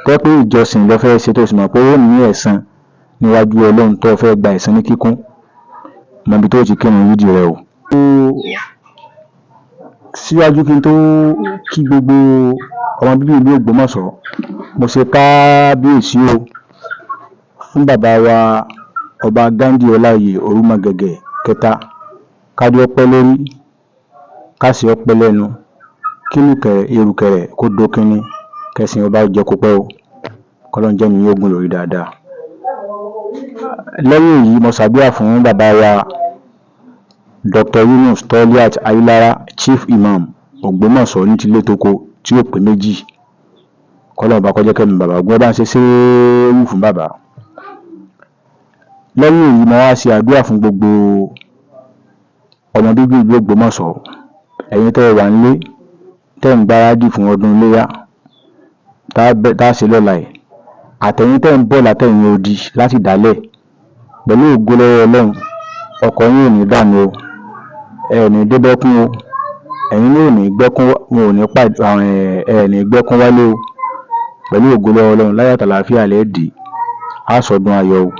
Tẹ́ pé ìjọsìn ló fẹ́ ṣe tó sì mọ̀ pé ó ní ẹ̀san níwájú Ọlọ́run tó fẹ́ gba ẹ̀san ní kíkún, mọ ibi tó ti kírun yídì rẹ o. Síwájú kí n tó kí gbogbo ọmọ bíbí ìlú Ògbómọ̀ṣọ́, mo ṣe káábíyèsí o fún bàbá wa Ọba Ghandi Ọláoyè Orúmọgẹ̀gẹ̀ kẹta. Kádé ọpẹ́ lórí, káṣẹ ọpẹ́ lẹ́nu, kí erùkẹ̀rẹ̀ kó dókínní, kẹsìn ọba jẹ kó pẹ́ o, kọ́lọ́n jẹ́ mi yóò gùn lórí dáadáa. Lẹ́yìn èyí, mo ṣàdúrà fún bàbá wa Dr. Yunus Toliat Ayílára, Chief Imam Ògbómọ̀ṣọ́ ní tilé toko tí ó pé méjì. Kọ́lọ́n ọba kọjá kẹ́mi bàbá ogun ọba ń ṣe séwù fún bàbá. Lẹ́yìn èyí, mo wá ṣe àdúrà fún gbogbo ọmọ bíbí ìlú Ògbómọ̀ṣọ́, ẹ̀yin tẹ́ ẹ wà nílé tẹ́ ẹ̀ ń gbáradì fún ọdún iléyá tá a ṣe lọ́la yìí, àtẹ̀yin tẹ́ ẹ̀ ń bọ̀ látẹ̀yìn odi láti dálẹ̀. Pẹ̀lú ògo lọ́wọ́ Ọlọ́run, ọkọ̀ yín ò ní dànù o, ẹ ò ní débẹ́kún o, ẹ̀yin náà ò ní gbẹ́kún, wọn ò ní pàdé, ẹ ò ní gbẹ́kún wálé o. Pẹ̀lú ògo lọ́wọ́ Ọlọ́run, láyọ̀ àtàlàáfíà lẹ́ dé, á sọdún ayọ̀ o.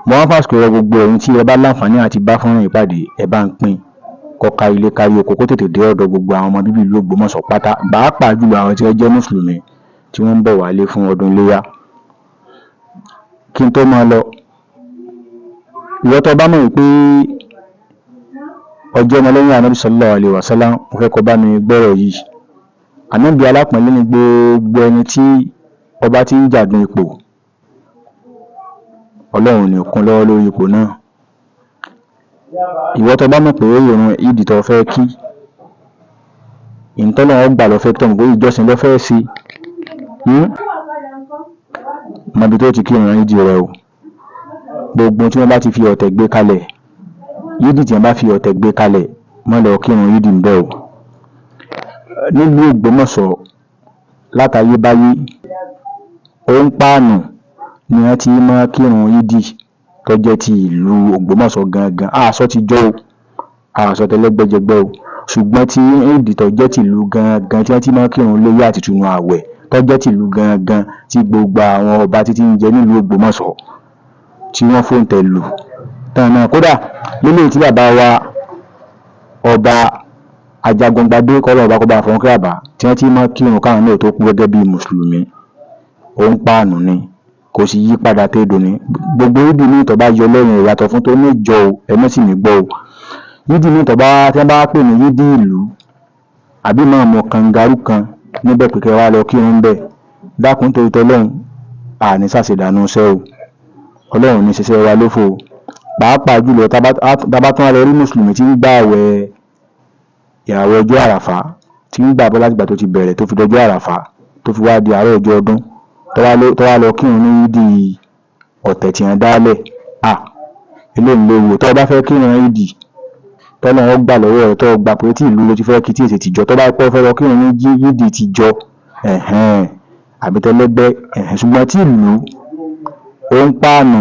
Mo wá fàsìkò rọ gbogbo ẹ̀yin tí ẹ bá láǹfààní àti bá fọ́nrán yìí pàdé, ẹ bá ń pín kó kárí ilé kárí oko, kó tètè dé ọ̀dọ̀ gbogbo àwọn ọmọ bíbí ìlú Ògbómọ̀ṣọ́ pátá, pàápàá jùlọ àwọn tí wọ́n jẹ́ mùsùlùmí tí wọ́n ń bọ̀ wálé fún ọdún iléyá. Kí n tó máa lọ, ìwọ tó bá mọ̀ wípé ọjọ́ ọmọlẹ́yìn Ànábì sallallahu alaihi wasallam, mo fẹ́ kó bá mi gbọ́rọ̀ yìí. Ànábì alápọ̀nlé ni gbogbo ẹni tí ọba ti ń jàdùn ipò, Ọlọ́run ò ní kún lọ́wọ́ lórí ipò náà. Ìwọ tó bá mọ̀ pé ìrun ìdí tó fẹ́ kí ìtọ́lọ́run gbà lọ fẹ́ tọ̀ pé ìjọsìn lọ fẹ́ ṣe, mọ ibi tó ti kírun ìdí rẹ o. Gbogbo tí wọ́n bá ti fi ọ̀tẹ̀ gbé kalẹ̀, yídì tí wọ́n bá fi ọ̀tẹ̀ gbé kalẹ̀, mọ́ lọ kírun yídì ń bẹ̀ o. Nílùú Ògbómọ̀ṣọ́ látayébáyé, ó ń páànù ni wọ́n ti máa kírun yídì tó jẹ́ ti ìlú Ògbómọ̀ṣọ́ gangan. Àṣọ ti jọ o, àṣọ tẹlẹ́gbẹ́jẹgbẹ́ o, ṣùgbọ́n tí yídì tó jẹ́ ti ìlú gangan tí wọ́n ti máa kírun iléyá àti ìtúnu ààwẹ̀ tó jẹ́ ti ìlú gangan tí gbogbo àwọn ọba títí ń jẹ nílùú Ògbómọ̀ṣọ́ tí wọ́n fòǹtẹ̀ lù tán náà. Kódà lílé tí bàbá wa Ọba Ajagungbadé, kọ́lọ́ ọba kọ́ba àfọ̀nkẹ́ àbá, tí wọ́n ti máa kírun káwọn náà tó kú gẹ́gẹ́ bí mùsùlùmí, ó ń páànù ni, kò sì yí padà tẹ́dọ̀ ní gbogbo yídì ní ìtọ́ bá yọ lẹ́yìn ìyàtọ̀ fún tó ní ìjọ o. Ẹ mọ́ sì mí gbọ́ o. Yídì ní ìtọ́ bá tí wọ́n bá pè ní yídì ìlú àbí máa mọ kàngarú kan níbẹ̀ pé kẹ́ wá lọ kírun bẹ́ẹ̀, dákun torí tọlọ́run, àní ṣàṣedànù iṣẹ́ o. Ọlọ́run ní ṣiṣẹ́ wa lófo o. Pàápàá jùlọ tá bá tún wá lọ rí mùsùlùmí tí ń gbà àwẹ̀ ìràwọ̀ ọjọ́ àràfá, tí ń gbà bọ́ látìgbà tó ti bẹ̀rẹ̀ tó fi dọjọ́ àràfá tó fi wá di àárọ̀ ọjọ́ ọdún, tó wá lọ kírun ní yídì ọ̀tẹ̀ tí wọ́n dálẹ̀, à eléyìí léwu. Tó o bá fẹ́ kírun yídì tọ́lọ́run ó gbà lọ́wọ́ rẹ̀, tó o gbà pé tí ìlú ló ti fẹ́ kí tí èsì tìjọ, tó bá pẹ́ fẹ́ lọ kírun ní yídì tìjọ àbí tẹlẹ́gbẹ́, ṣùgbọ́n tí ìlú ó ń páànù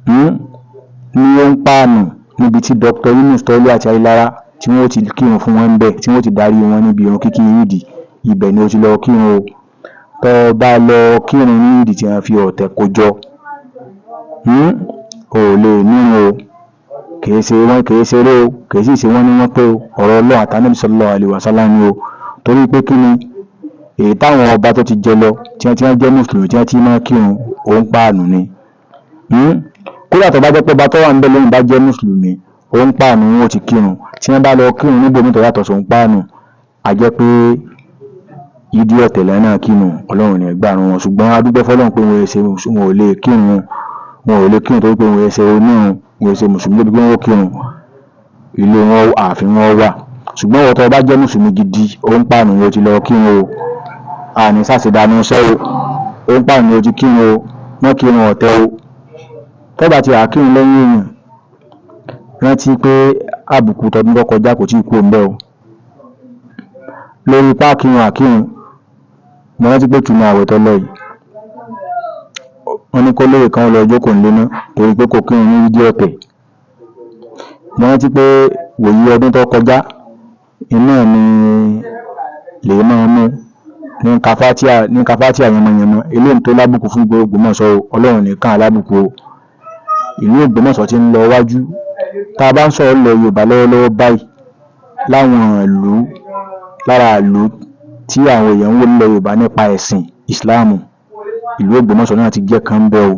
ní ó ń páànù níbi tí Dr. Yunus Toliat Ayílára tí wọ́n ti kírun fún wọn ńbẹ̀, tí wọ́n ti darí wọn níbi ìrun kíkí yídì, ibẹ̀ ni ó ti lọ kírun o. Tó o bá lọ kírun ní yídì tí wọ́n fi ọ̀tẹ̀ kó jọ, o ò lè nírun o. Kìí ṣe wọ́n, kìí ṣeré o, kìí sì ṣe wọ́n ní wọ́n pé o. Ọ̀rọ̀ Ọlọ́run àtànábì sallallahu alaihi wasallam ni o. Torí pé kí ni èyí táwọn ọba tó ti jẹ lọ tí wọ́n jẹ́ mùsùlùmí tí wọ́n ti máa kírun, ó ń páànù ni. Kódà tó bá jẹ́ pé ọba tó wà níbẹ̀ lónìí bá jẹ́ mùsùlùmí, ó ń páànù wọn ó ti kírun. Tí wọ́n bá lọ kírun níbòmíì tó yàtọ̀ sóun páànù, a jẹ́ pé yídì ọ̀tẹ̀ lẹ́yìn náà kírun, Ọlọ́run ní ẹgbàárùn wọn. Ṣùgbọ́n a dúpẹ́ fọlọ́run pé wọn ò lè kírun, wọn ò lè kírun torí pé wọn ṣe onírun, wọn ṣe mùsùlùmí débi pé wọn ó kírun, ilé wọn ààfin wọn wà. Ṣùgbọ́n ìwọ tó bá jẹ́ mùsùlùmí gidi, ó ń páànù ni o ti lọ kírun o. Àní ṣàṣedànù iṣẹ́ o. Ó ń páànù ni o ti kírun o, mọ́ kírun ọ̀tẹ̀ o. Tó bá ti wà kírun lẹ́yìn èèyàn, rántí pé àbùkù tọdún tó kọjá kò tíì kúrò ńbẹ̀ o. Lórí páàkírun àkírun, mo rántí pé ìtúnu ààwẹ̀ tó lọ yìí, wọ́n ní kó lóye kan lọ jókòó nílé náà torí pé kò kírun ní yídì ọ̀tẹ̀. Mo rántí pé wòyí ọdún tó kọjá iná ni lè máa mú Ní nka fatia, ní nka fatia yánmọ́yánmọ́ eléyìí tó lábùkù fún ìlú Ògbómọ̀ṣọ́ o. Ọlọ́run nìkan alábùkù o. Ìlú Ògbómọ̀ṣọ́ ti ń lọ wájú. Tá a bá ń sọ̀rọ̀ ilẹ̀ Yorùbá lọ́wọ́lọ́wọ́ báyìí, láwọn ìlú, lára ìlú tí àwọn èèyàn ń wò nílẹ̀ Yorùbá nípa ẹ̀sìn Ìsìláàmù, ìlú Ògbómọ̀ṣọ́ náà ti jẹ́ kan bẹ́ẹ̀ o.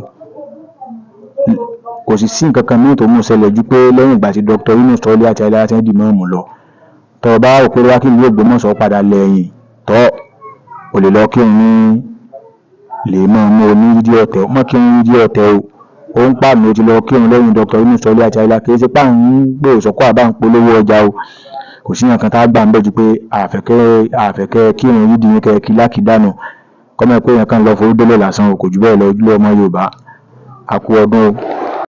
Kò sì sí nǹkan kan míì tó mú ṣẹlẹ̀ ju pé lẹ́yìn ìgbà tí Dr. Yunus Tọ́lé àti Ayélára ti ń di ìmáàmù lọ. Tọ́ ọ bá rò pé wá kí ìlú Ògbómọ̀ṣọ́ padà lẹ́yìn tọ́, o lè lọ kírun ní lè máa mú oní yídí ọ̀tẹ̀, mọ́ kírun yídí ọ̀tẹ̀ o. Ó ń pàmì ó ti lọ kírun lẹ́yìn Dr. Yunus Tọ́lé àti Ayélára. Kì í ṣe pé à ń gbé òsọ́kọ́ àbá ń polówó ọjà o. Kò sí nǹkan tá a gbà ń bẹ̀ ju pé àfẹ́kẹ́ kírun yídí yín kẹ́ kí lákìdánù kọ́mọ̀ pé èèyàn kan lọ forí délẹ̀ lásán o. Kò jù bẹ́ẹ̀ lọ. Ojúlówó ọmọ Yorùbá, a kú ọdún o.